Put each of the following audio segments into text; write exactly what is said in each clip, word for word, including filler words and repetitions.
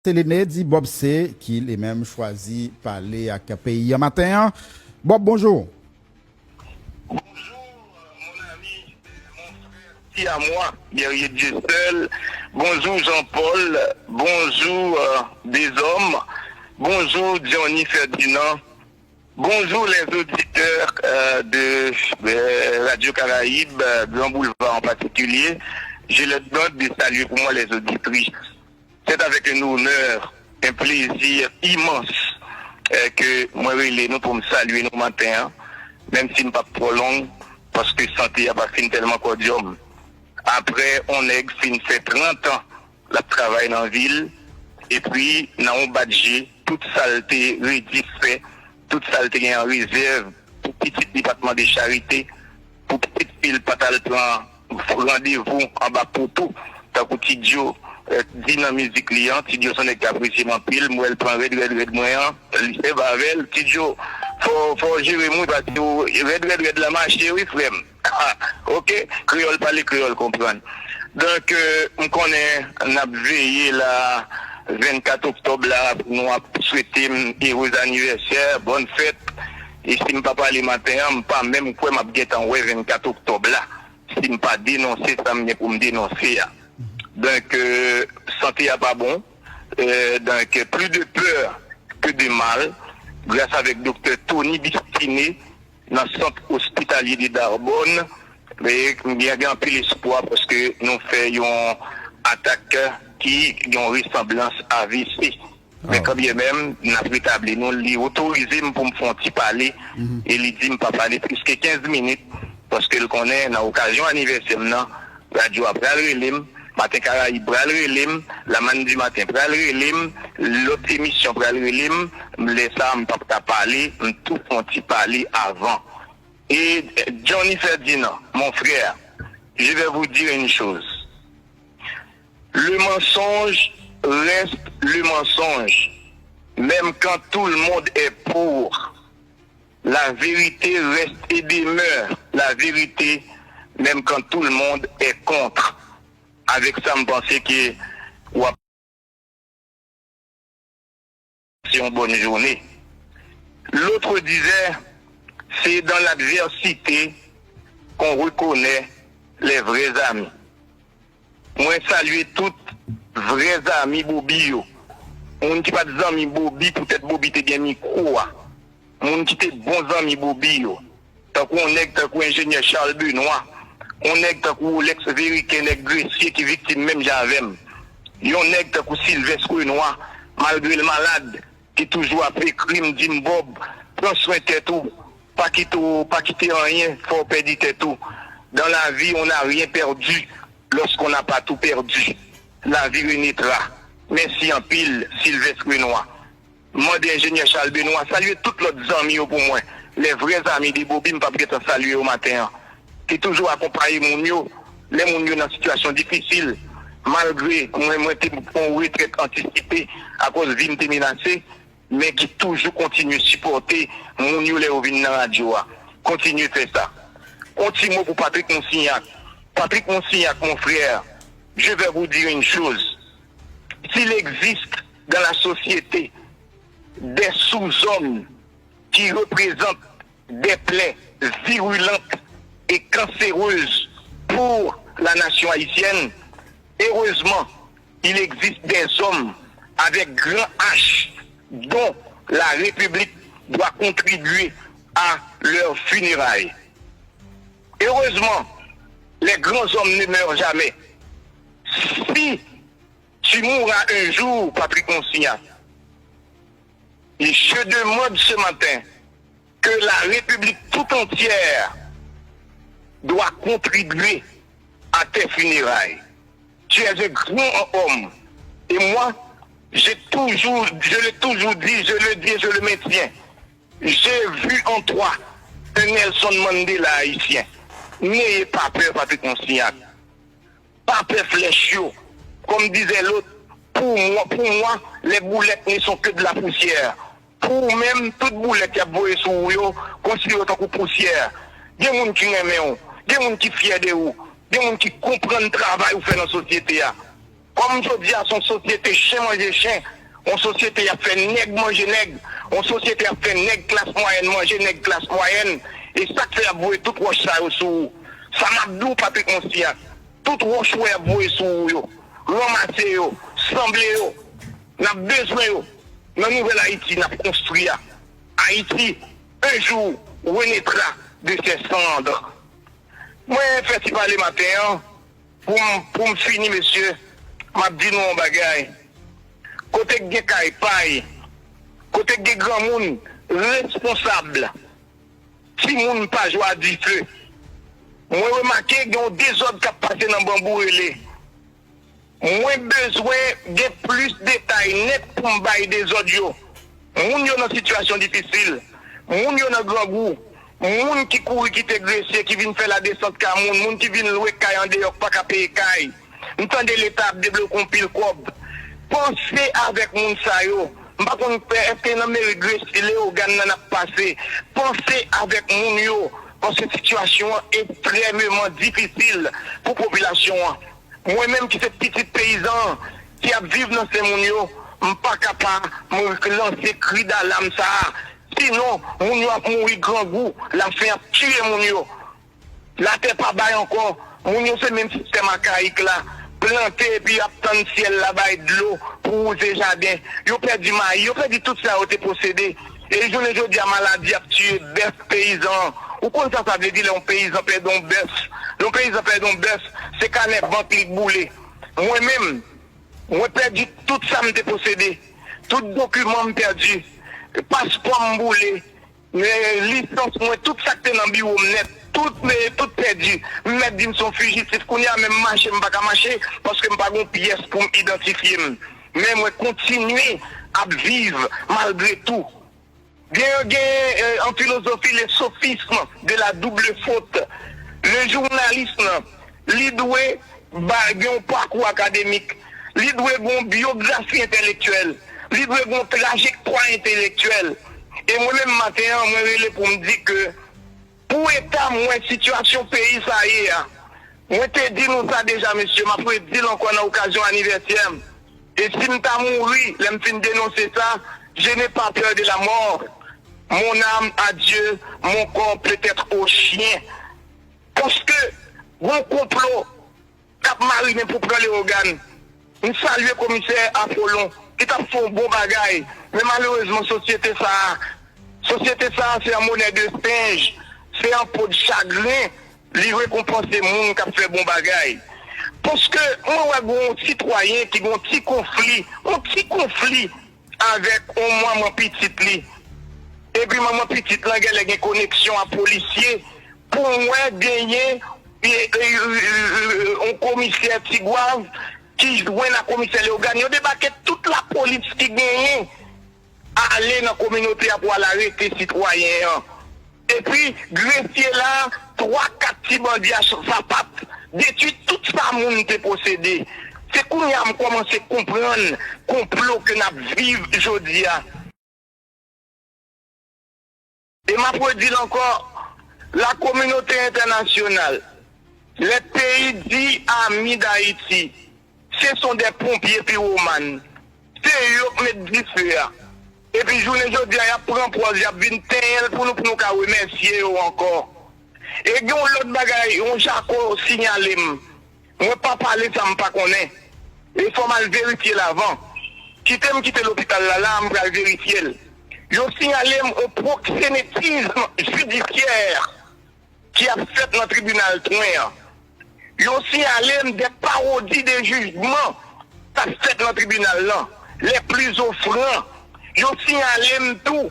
Se Lenedi Bob C ki li menm chwazi pale ak peyi an maten an. Bob, bonjou. Bonjour, mon ami, mon frère, si à moi, guerrier Dieu seul. Bonjour Jean-Paul, bonjour euh, Dézòm, bonjour Johnny Ferdinand, bonjour les auditeurs euh, de euh, Radio Caraïbe, euh, Grand Boulevard en particulier. J'ai le droit de saluer pour moi les auditrices. C'est avec un honneur, un plaisir immense euh, que mwen rele nou pou m salye nou maten an, menm si m p ap twò long, paske sante a pa fin tèlman kòdyòm. Apre on nèg fin fè trant an l ap travay nan vil, epi nan on bat je, tout sa l te redi fè, tout sa l te gen an rezèv pou pitit li pa t mande charite, pou pitit fi l pa t al pran randevou anba poto, tankou Ti Djo di nan mizik li an. Ti Djo se yon nèg k apresye m anpil, m wè l pran rèd rèd rèd mwen an, li sèvi avè l. Ti Djo, fò fò w jere m wi, paske w rèd rèd rèd la mache wi frè m. Ah, ok, kreyòl pale, kreyòl konprann. Donk, euh, m konnen n ap veye la vennkat oktòb la, nou ap swete m erez anivèsè, bòn fèt. E si m pa pale maten an, m pa menm kwè m ap gentan wè vennkat oktòb la si m pa denonse sa m gen pou m denonse a. Donk, euh, sante a pa bon. Euh, donk, plus de peur que de mal, gras avèk doktè Tony Bistiné nan sant ospitalye de Darbòn, m gen anpil espwa paske nou fè yon atak ki gen yon resanblans A V C. Men kanbyenmenm, n ap retabli nou. Li otorize m pou m fè yon ti pale, e li di m pa pale plis ke kenz minit, paske l konnen nan okazyon anivèsè m nan, radyo a pral rele m, Maten Karayib pral rele m, Lamàn di Maten pral rele m, lòt emisyon pral rele m, lè sa a m p ap ka pale, m tou fè yon ti pale avan. E Johnny Ferdinand, mon frère, je vais vous dire une chose. Le mensonge reste le mensonge, même quand tout le monde est pour. La vérité reste et demeure la vérité, même quand tout le monde est contre. Avec ça, je pense que c'est une bonne journée. L'autre disait, c'est dans l'adversité qu'on reconnaît les vrais amis. Mwen salye tout vrè zanmi Bobi yo. Moun ki pa t zanmi Bobi poutèt Bobi te gen mikwo a. Moun ki te bon zanmi Bobi yo. Tankou yon nèg tankou enjenyè Charles Benoît. Yon nèg tankou Rolex Veriken, nèg Gresye ki viktim menm jan avè m. Yon nèg tankou Sylvestre Renois, malgre l malad, ki toujou ap ekri m, di m, Bob, pran swen tèt ou, pa kite w, pa kite anyen fè w pèdi tèt ou. Dans la vie, on n'a rien perdu lorsqu'on n'a pas tout perdu. La vie renaîtra. Mèsi anpil, Sylvestre Renois. M mande enjenyè Charles Benoît salye tout lòt zanmi yo pou mwen. Les vrais amis de Bobi, m p ap gentan salye yo maten an. Ki toujou akonpaye moun yo lè moun yo nan sitiyasyon difisil. Malgre mwen, mwen te pran yon retrèt antisipe akoz vi m te menase, men ki toujou kontinye sipòte moun yo lè yo vin nan radyo a. Kontinye fè sa. On ti mo pou Patrick Monsignac. Patrick Monsignac, mon frère, je vais vous dire une chose. S'il existe dans la société des sous-hommes qui représentent des plaies virulentes et cancéreuses pour la nation haïtienne, heureusement, il existe des hommes avec grand H dont la République doit contribuer à leurs funérailles. Heureusement, les grands hommes ne meurent jamais. Si tu mourras un jour, Patrick Monsignac, je demande ce matin que la République tout entière doit contribuer à tes funérailles. Tu es un grand homme. Et moi, j'ai toujours, je l'ai toujours dit, je le dis et je le maintiens. J'ai vu en toi un Nelson Mandela haïtien. N'ayez pas peur, Patrick Monsignac. Pa pè flèch yo. Comme disait l'autre, pour moi, pour moi, les boulettes ne sont que de la poussière. Pou ou menm, tout boulèt y ap voye sou ou yo, konsidere yo tankou pousyè. Gen moun ki renmen w, gen moun ki fyè de ou, gen moun ki konprann travay ou fè nan sosyete a. Kòm jodi a se yon sosyete chen manje chen, yon sosyete y ap fè nèg manje nèg, yon sosyete y ap fè nèg klas mwayèn manje nèg klas mwayèn, e sa k fè y ap voye tout wòch sa yo sou ou. Sa m ap di w, Patrick Monsignat, tout wòch ou wè y ap voye sou ou yo, ranmase yo, sanble yo. N ap bezwen yo nan nouvèl Ayiti n ap konstwi a. Ayiti, un jour, renaîtra de ses cendres. Mwen fè ti pale maten an, pou m, pou m fini, mesye, m ap di nou yon bagay. Kote k gen kay pay, kote k gen granmoun responsab, timoun pa jwa dife. Mwen remake gen yon dezòd k ap pase nan Banbou Rele. Mwen bezwen gen plis detay nèt pou m bay dezòd yo. Moun yo nan sitiyasyon difisil. Moun yo nan grangou. Moun ki kouri kite Gresye, ki vin fè ladesant kay moun. Moun ki vin lwe kay andeyò, k pa ka peye kay. M tande Leta ap debloke yon pil kòb. Panse avèk moun sa yo. M pa konn pè, èske nan meri Gresye, Leyogàn nan n ap pase? Panse avèk moun yo. Paske sitiyasyon an ekstrèmeman difisil pou popilasyon an. Mwen menm ki se pitit peyizan ki ap viv nan Senmoun yo, m pa ka pa mwen lanse kri dalam sa a. Sinon, moun yo ap mouri grangou, lafen ap tiye moun yo. Latè pa bay ankò, moun yo se menm sistèm akayik la, plante epi y ap tann syèl la bay dlo pou wouze jaden. Yo pèdi mayi, yo pèdi tout sa yo te posede. E jounen jodi a, maladi ap tiye bèf peyizan an. Ou konn sa sa vle di lè yon peyizan pèdi yon bèf? Lè yon peyizan pèdi yon bèf, se kanè bank li k boule. Mwen menm, mwen pèdi tout sa m te posede. Tout dokiman m pèdi. Paspò m boule. Men lisans mwen, tout sa k te nan biwo m nèt, tout, men, tout pèdi. M mèt di m se yon fijitif. Kounye a menm mache, m pa ka mache, paske m pa gen yon pyès pou m idantifye m. Men mwen kontinye ap viv malgre tou. Gen, gen, euh, an filozofi, le sophisme de la double faute. Le jounalis lan, li dwe ba, gen yon pakou akademik, li dwe gen yon byografi entèlektyèl, li dwe gen yon trajektwa entèlektyèl. E mwen menm maten an, mwen rele pou m di ke pou eta m wè sitiyasyon peyi sa ye a, mwen te di nou sa deja, mesye, m ap redi l ankò nan okazyon anivèsè m. E si m ta mouri, lè m fin denonse sa, je n'ai pas peur de la mort. Mon âme à Dieu, mon corps peut-être au chien. Paske, gon konplo k ap marinen pou pran Leyogàn. M salye komisè Apollon, ki t ap fè yon bon bagay. Men malerezman, sosyete sa a, sosyete sa a, se an monè de senj, se an po de chagren, li rekonpanse moun k ap fè bon bagay. Paske mwen wè gon sitwayen ki gon ti konfli, yon ti konfli avèk yon manman pitit li. Epi manman pitit lan genlè gen koneksyon a polisye pou m wè genyen, e, e, e, e, yon komisè Tigwav ki jwenn a komisè Leyogàn. Yo debake tout lapolis ki genyen ale nan kominote a pou al arete sitwayen an. Epi, gresye la, twa, kat ti bandi a sapat detwi tout sa moun te posede. Se kounye a m kòmanse konprann konplo ke n ap viv jodi a. E m ap redi l ankò, la communauté internationale, les pays dits amis d'Haïti, ce sont des pompiers pyromanes. Se yo k met dife a. Epi jounen jodi a, y ap pran pòz, y ap vin tenyen l pou nou, pou nou ka remèsye yo ankò. E gen yon lòt bagay, yon jako sinyale m. Mwen pa pale sa m pa konnen. E fò m al verifye l avan. Kite m kite lopital la, la a m pral verifye l. Yo sinyale m yon proxénétisme judiciaire ki ap fèt nan tribinal Twen an. Yo siyale m des parodies de jugement k ap fèt nan tribinal lan, les plus offrants. Yo siyale m tou,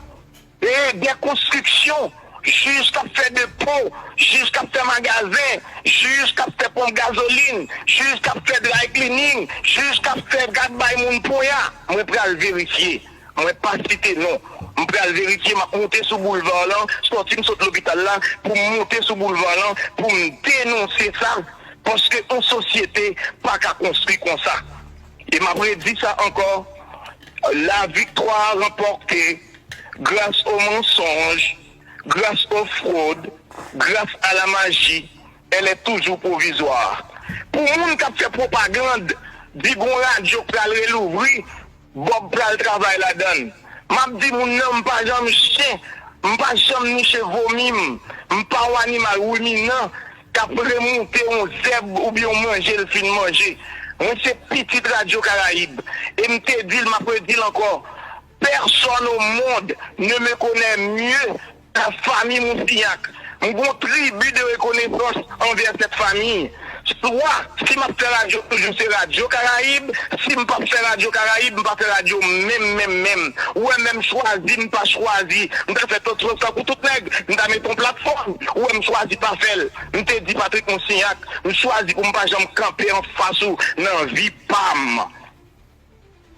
e, des constructions, jij k ap fè depo, jij k ap fè magazen, jij k ap fè ponp gazolin, jij k ap fè dry cleaning, jij k ap fè, k ap bay moun ponya. Mwen pral verifye. Mwen pa site non. M pral verifye, m ap monte sou boulva lan, sòti m sot lopital la, pou m monte sou boulva lan, pou m denonse sa, paske yon sosyete pa ka konstwi konsa. E m ap redi sa ankò, la victoire remportée grâce au mensonge, grâce aux fraudes, grâce à la magie, elle est toujours provisoire. Pou moun k ap fè pwopagann di gon radyo k pral relouvri, Bob pral travay ladan l. M ap di moun nan, m pa janm chen, m pa janm niche vomi m, m pa yon animal ruminan k ap remoute yon zèb oubyen yon manje l fin manje. Mwen se pitit Radyo Karayib, e m te di l, m ap redi l ankò, personne au monde ne me connaît mieux la famille Moussignac. M gon tribi de rekonesans anvè sèt fami. Swa, si m ap fè radyo, toujou se Radyo Karayib. Si m p ap fè Radyo Karayib, m pa fè radyo menm, menm, menm. Ou wè, menm chwazi, m pa chwazi. M ta fè tout, tout sa pou tout nèg. M ta mete yon platfòm. Ou wè, m chwazi pa fè l. M te di Patrick Moussignac, m chwazi pou m pa janm kanpe anfas ou nan vi pa m.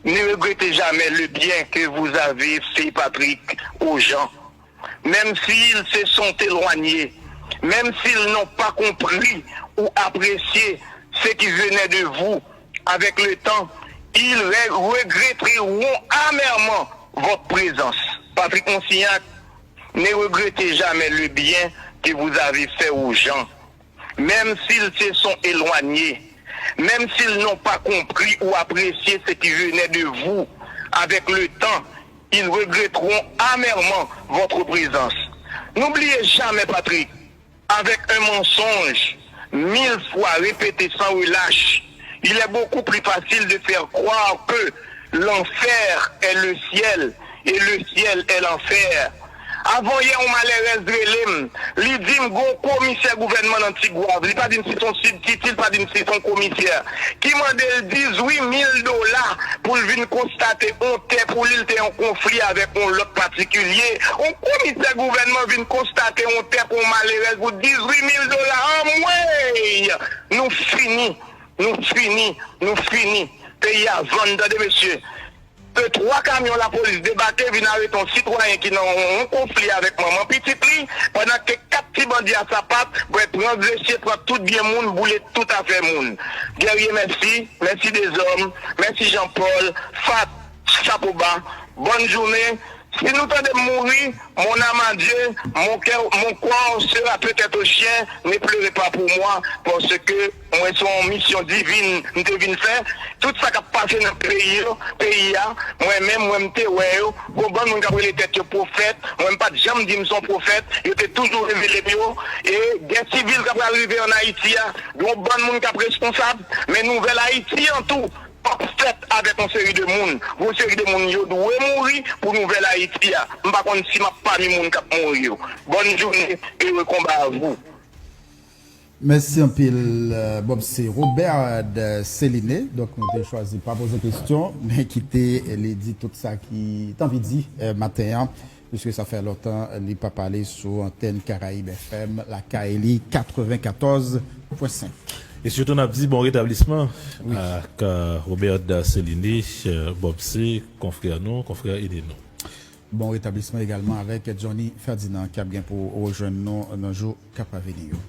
Ne regrettez jamais le bien que vous avez fait, Patrick, aux gens. Même s'ils se sont éloignés, même s'ils n'ont pas compris ou apprécié ce qui venait de vous avec le temps, ils re- regretteront amèrement votre présence. Patrick Moussignac, ne regrettez jamais le bien que vous avez fait aux gens. Même s'ils se sont éloignés, même s'ils n'ont pas compris ou apprécié ce qui venait de vous, avec le temps, ils regretteront amèrement votre présence. N'oubliez jamais, Patrick, avec un mensonge mille fois répété sans relâche, il est beaucoup plus facile de faire croire que l'enfer est le ciel et le ciel est l'enfer. Avan yè, yon malèrèz rele m. Li di m gon komisè gouvènman nan Tigwav. Li pa di m si se yon sibtiti, li pa di m si se yon komisè. Ki mande l dizuit mil dola pou l vin konstate yon tè pou li, li te yon konfli avèk yon lòt patikilye. Yon komisè gouvènman vin konstate yon tè pou yon malèrèz pou dizuit mil dola. Anmwey! Nou fini! Nou fini! Nou fini! Peyi a vann, tande, mesye. Ke twa kamyon lapolis debake vin arete yon sitwayen ki nan yon konfli avèk manman pitit li, pandan ke kat ti bandi a sapat, bwè, pran gresye, pran tout byen moun, boule tout afè moun. Guerrier, mèsi, mèsi Dezòm, mèsi Jean Paul, Fat, chapo ba, bòn jounen. Si nou tande m mouri, mon âme à Dieu, mon cœur, mon corps sera peut-être au chien, ne pleurez pas pour moi, paske mwen se yon misyon divin m te vin fè. Tout sa k ap pase nan peyi yo, peyi a, mwen menm, mwen m te wè yo. Gon bann moun k ap rele tèt yo pwofèt, mwen m pa t janm di m se yon pwofèt, yo te toujou revele m yo. E gè sivil k ap pral rive ann Ayiti a, gon bann moun k ap responsab, men nouvèl Ayiti an tou p ap fèt avèk yon seri de moun. Gon seri de moun yo dwe mouri pou nouvèl Ayiti a. M pa konn si m ap pami moun k ap mouri yo. Bòn jounen, heureux combat à vous. Mèsi anpil, Bob. Se Robert Céliné. Donk, nou te chwazi pa poze kesyon, men kite li di tout sa ki t anvi di maten an, piske sa fè lontan li pa pale sou antèn Karayib F M, lakay li, katrevenkatòz pwen senk. E sitou n ap di bon retablisman ak Robert Céliné, Bob C, konfrè nou, konfrè ede nou. Bon retablisman egalman avèk Johnny Ferdinand ki ap gen pou rejwenn nou nan jou k ap vini yo.